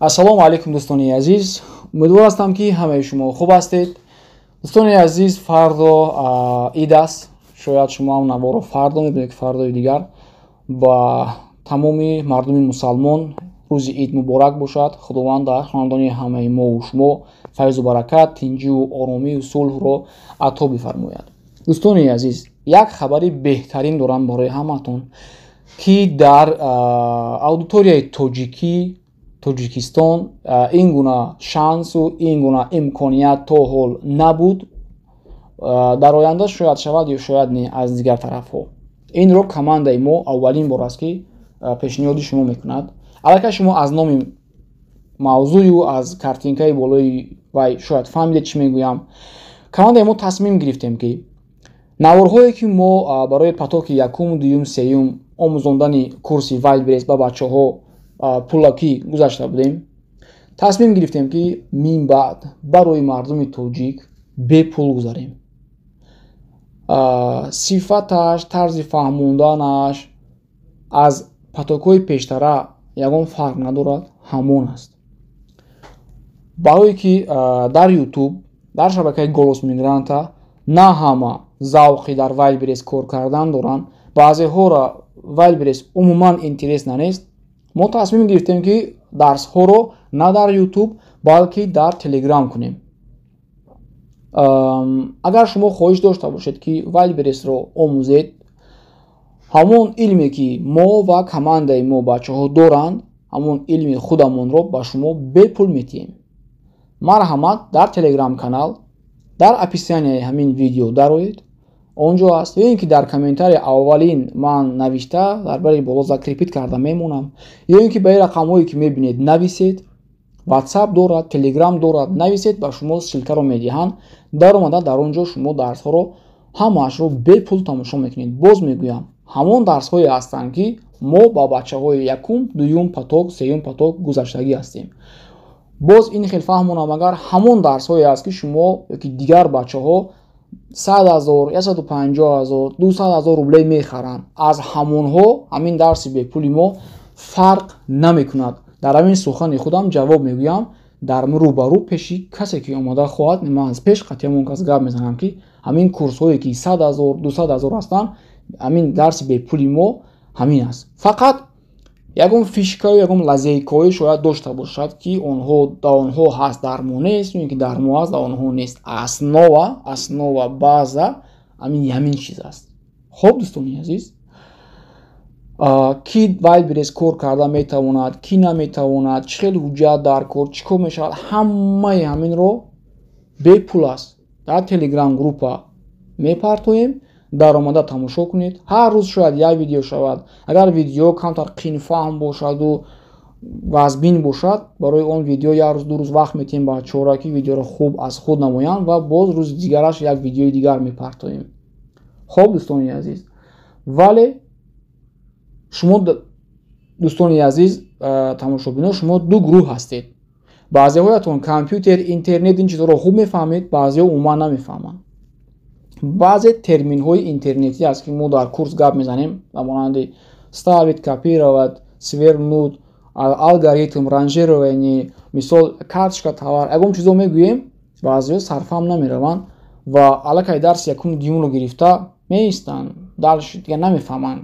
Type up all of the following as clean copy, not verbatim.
Ассалому алайкум, дӯстони азиз. Умедвор ҳастам, ки ҳамаи шумо хуб ҳастед. Дӯстони азиз, фардо ид аст. Шояд шумо ҳам наворо фардо мебинед, ки фардои дигар. Ба тамоми мардуми мусалмон рӯзи ид муборак бошад. Худованд дар хонадони ҳамаи мову шумо файзу баракат, тинҷиву оромию сулҳро ато бифармояд. Дӯстони азиз, як хабари беҳтарин дорам барои ҳамаатон, ки дар аудиторияи тоҷикӣ Тоҷикистон ин гуна шансу ин гуна имконият то ҳол набуд. Дар оянда шояд шавад ё шояд не. Аз дигар тарафҳо инро командаи мо аввалин бор аст, ки пешниҳоди шумо мекунад. Аллакай шумо аз номи мавзӯю аз картинкаи болои вай шояд фаҳмидед, чӣ мегӯям. Командаи мо тасмим гирифтем, ки наворҳое, ки мо барои потоки якум, дуюм, сеюм омӯзондани курси Вайлдберриз ба бачаҳо пулакӣ гузашта будем, тасмим гирифтем, ки минбаъд барои мардуми тоҷик бепул гузарем. Сифаташ, тарзи фаҳмонданаш аз потокҳои пештара ягон фарқ надорад, ҳамон аст. Барое ки дар Ютуб, дар шабакаи «Голос мигранта» на ҳама завқи дар Вайлдберриз кор кардан доранд, баъзеҳоро Вайлдберриз умуман интересно нест. Мо тасмим гирифтем, ки дарсҳоро на дар Ютуб, балки дар Телеграм кунем. Агар шумо хоҳиш дошта бошед, ки Вайлдберризро омӯзед, ҳамон илме, ки мо ва командаи мо, бачаҳо доранд, ҳамон илми худамонро ба шумо бепул метиҳем. Марҳамат, дар Телеграм канал, дар описанияи ҳамин видео дароед, он ҷо аст, ё ин ки дар комментарии аввалин ман навишта, дар бари боло закрепить карда мемонам, ё ин ки ба ин рақамҳое, ки мебинед, нависед. Ватсап дорад, Телеграм дорад, нависед, ба шумо ссылкаро медиҳанд. Даромада, дар он ҷо шумо дарсҳоро ҳамаашро бепул тамошо мекунед. Боз мегӯям, ҳамон дарсҳое ҳастанд, ки мо ба бачаҳои якум, дуюм поток, сеюм поток гузаштагӣ ҳастем. Боз ин хел фаҳмонам: агар ҳамон дарсҳое аст, ки шумо ёки дигар бачаҳо 100 000, 150 000, 200 000 рублей мехаранд, аз ҳамонҳо ҳамин дарси бепули мо фарқ намекунад. Дар ҳамин сухани худам ҷавоб мегӯям. Дар рӯбарӯ пеши касе, ки омода хоҳад, ман аз пеш қатъиам он кас гап мезанам, ки ҳамин курсҳое, ки 100 000, 200 000 ҳастанд, ҳамин дарси бепули мо ҳамин аст. Фақат ягон фишкаю ягон лазейкаҳое шояд дошта бошад, ки онҳо дар онҳо ҳаст, дар мо нест, ё ин ки дар мо ҳаст, дар онҳо нест. Основа, база ҳамин чиз аст. Хуб, дӯстони азиз, ки Вайлдберриз кор карда метавонад, кӣ наметавонад, чӣ хел ҳуҷҷат дар кор, чӣ кор мешавад, ҳамаи ҳаминро бепул аст, дар Телеграм группа мепартоем. Даромада тамошо кунед. Ҳар рӯз шояд як видео шавад. Агар видео камтар қинфаҳм бошаду вазбин бошад, барои он видео як рӯз, 2 рӯз вақт метиҳем бачаҳоро, ки видеоро хуб аз худ намоянд, ва боз рӯзи дигараш як видеои дигар мепартоем. Хоб, дӯстони азиз, вале шумо, дӯстони азиз, тамошобино, шумо ду гурӯҳ ҳастед. Баъзеҳоятон компютер, интернет, ин чизҳоро хуб мефаҳмед, баъзеҳо умуман намефаҳманд. Баъзе терминҳои интернетӣ аст, ки мо дар курс гап мезанем, ба монанди вставить, копировать, свернуть, алгоритм, ранжирование, мисол, карточка товар, ягон чизо мегӯем, баъзеҳо сарфаҳм намераванд ва аллакай дарси якум, дуюмро гирифта меистанд, дальше дигар намефаҳманд,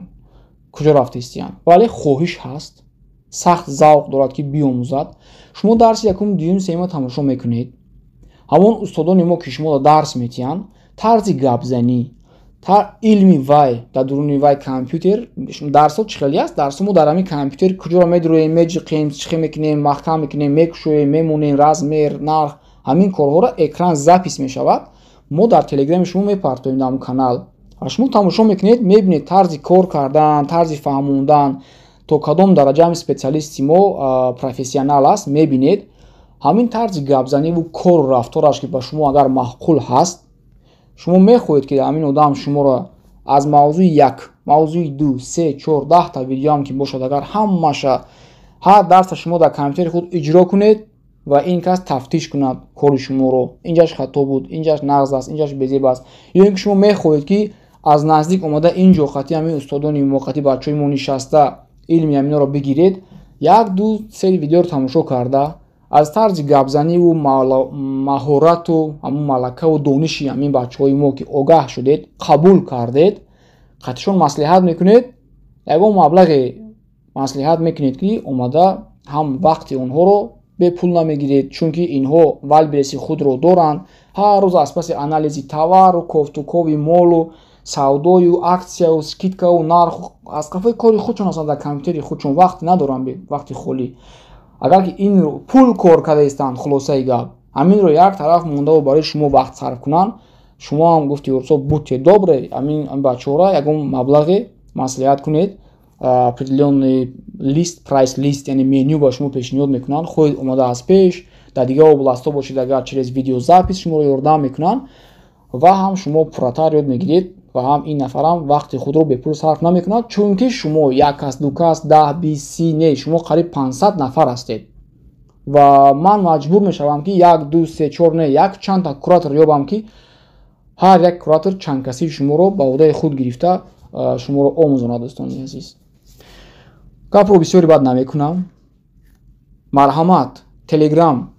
куҷо рафта истиянд. Вале хоҳиш ҳаст, сахт завқ дорад, ки биомӯзад. Шумо дарси якум, дуюм, сеюмро тамошо мекунед. Ҳамон устодони мо, ки шуморо дарс метиҳанд, тарзи гапзанӣ, илми вай дар дуруни вай компютер, дарсҳо чӣ хеле аст. Дарсҳо мо дар ҳамин компютер куҷоро медуроем, меҷиқем, чӣ хел мекунем, маҳкам мекунем, мекушоем, мемонем, размер, нарх, ҳамин корҳоро экран запись мешавад. Мо дар Телеграми шумо мепартоем, дар канал, ва шумо тамошо мекунед, мебинед тарзи кор кардан, тарзи фаҳмондан то кадом дараҷа ҳами специалисти мо профессионал аст. Мебинед ҳамин тарзи гапзаниву кору рафтораш, ки ба шумо агар маъқул ҳаст, шумо мехоҳед, ки ҳамин одам шуморо аз мавзӯи як, мавзӯи ду, се, чор, 10-та видеоам ки бошад, агар ҳамаша, ҳар дарса шумо дар компютери худ иҷро кунед ва ин кас тафтиш кунад кори шуморо: инҷаш хато буд, инҷаш нағз аст, инҷаш безеб аст, ё ин ки шумо мехоҳед, ки аз наздик омада инҷо қати ҳамин устодони мо, қати бачаҳои мо нишаста, илми ҳаминоро бигиред. Як, ду, се видеоро тамошо карда, аз тарзи гапзаниву маҳорату ҳамун малакаву дониши ҳамин бачаҳои мо ки огаҳ шудед, қабул кардед, қатишон маслиҳат мекунед, ягон маблағе маслиҳат мекунед, ки омада ҳам вақти онҳоро бепул намегиред, чунки инҳо Вайлдберриси худро доранд. Ҳар рӯз аз паси анализи товару кофтукови молу савдою аксияу скидкау нарху аз қафои кори худшон ҳастанд, дар компютери худшон вақт надоранд, вақти холӣ. Агар ки ин пул кор карда истанд, хулосаи гап, ҳаминро як тараф мондаву барои шумо вақт сарф кунанд, шумо ҳам, гуфти урусо, будьте добры, ҳамин бачаҳоро ягон маблағе маслиҳат кунед. Определённый лист, прайс лист, яъне меню ба шумо пешниҳод мекунанд. Хоҳед омада аз пеш, дар дигар областҳо бошед, агар через видеозапись шуморо ёрдам мекунанд ва ҳам шумо пурратар ёд мегиред ва ҳам ин нафарам вақти худро бепул сарф намекунад, чунки шумо як кас, ду кас, 10, 20, 30 не, шумо қариб 500 нафар ҳастед ва ман маҷбур мешавам, ки як, ду, се, чор не, як чандта куратор ёбам, ки ҳар як куратор чанд касии шуморо ба ӯҳдаи худ гирифта, шуморо омӯзонад. Дӯстони азиз, гапро бисёре бад намекунам. Марҳамат, Телеграм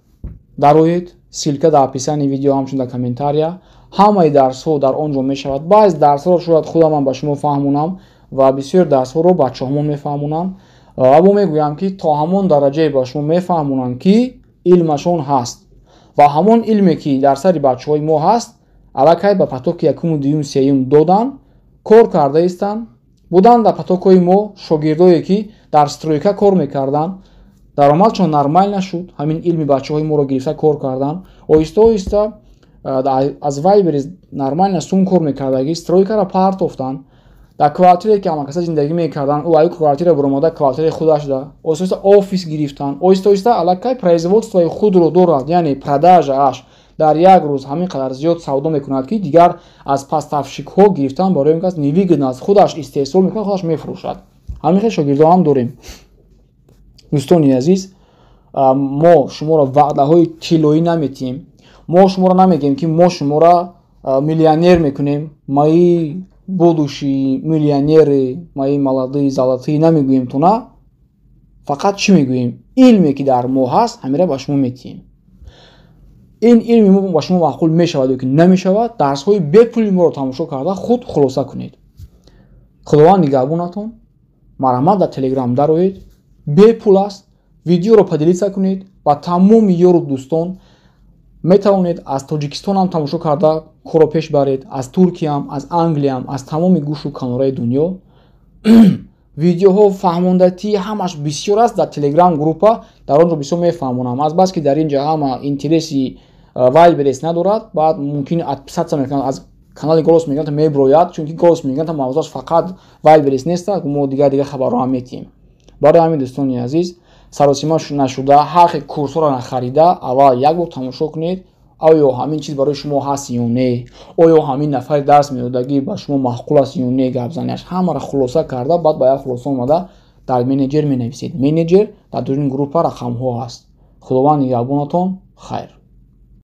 дароед, ссылка дар описании видео, ҳамчун дар комментария. Ҳамаи дарсҳо дар он ҷо мешавад. Баъзе дарсҳоро шояд худамам ба шумо фаҳмонам ва бисёр дарсҳоро бачаҳомон мефаҳмонанд ва мо мегӯям, ки то ҳамон дараҷае ба шумо мефаҳмонанд, ки илмашон ҳаст, ва ҳамон илме, ки дар сари бачаҳои мо ҳаст, аллакай ба потоки якуму, дуюм, сеюм додан, кор карда истанд. Буданд дар потокҳои мо шогирдое, ки дар стройка кор мекарданд, даромадшон нормал нашуд. Ҳамин илми бачаҳои моро гирифта кор карданд, оҳиста оҳиста аз Вайлдберриз нормально сум кор мекардагӣ, стройкаро партофтанд. Дар квартире, ки ҳамакаса зиндагӣ мекарданд, ӯ аю квартира баромада, квартираи худаш да оҳиста оҳиста офис гирифтанд. Оҳиста оҳиста аллакай производствои худро дорад, яъне продажааш дар як рӯз ҳамин қадар зиёд савдо мекунад, ки дигар аз поставщикҳо гирифтан барои он кас невыгодно аст. Худаш истеҳсол мекунад, худаш мефурӯшад. Ҳамин хел шогирдо ҳам дорем. Дӯстони азиз, мо шуморо ваъдаҳои тиллоӣ наметиҳем. Мо шуморо намегӯем, ки мо шуморо миллионер мекунем, мои будущие миллионеры, мои молодые золотые намегӯем туна. Фақат чӣ мегӯем? Илме, ки дар мо ҳаст, ҳамира ба шумо метиҳем. Ин илми мо ба шумо маъқул мешавад ё ки намешавад, дарсҳои бепули моро тамошо карда, худ хулоса кунед. Худованд нигаҳбонатон. Марҳамат, дар Телеграм дароед, бепул аст. Видеоро поделиться кунед ба тамоми ёру дӯстон. Метавонед аз Тоҷикистонам тамошо карда корро пеш баред, аз Туркиям, аз Англиям, аз тамоми гӯшу канораи дунё. Видеоҳо фаҳмондатӣ ҳамаш бисёр аст дар Телеграм группа, дар он ҷо бисёр мефаҳмонам. Азбаски дар ин ҷа ҳама интереси Вайлдберриз надорад, баъд мумкин отписаться мекунад аз канали Голос Мигранта, меброяд, чунки Голос Мигранта мавзӯаш фақат Вайлдберриз неста, мо дигар дигар хабарҳо ҳам метиҳем. Барои ҳамин, дӯстони азиз, саросима нашуда, ҳар хел курсҳоро нахарида, аввал як бор тамошо кунед, оё ҳамин чиз барои шумо ҳаст ё не, оё ҳамин нафари дарс медодагӣ ба шумо маъқул аст ё не, гапзанияш, ҳамаро хулоса карда, баъд ба як хулоса омада, дар менеҷер менависед. Менеҷер дар дуруни группа рақамҳо ҳаст. Худованд нигаҳбонатон. Хайр.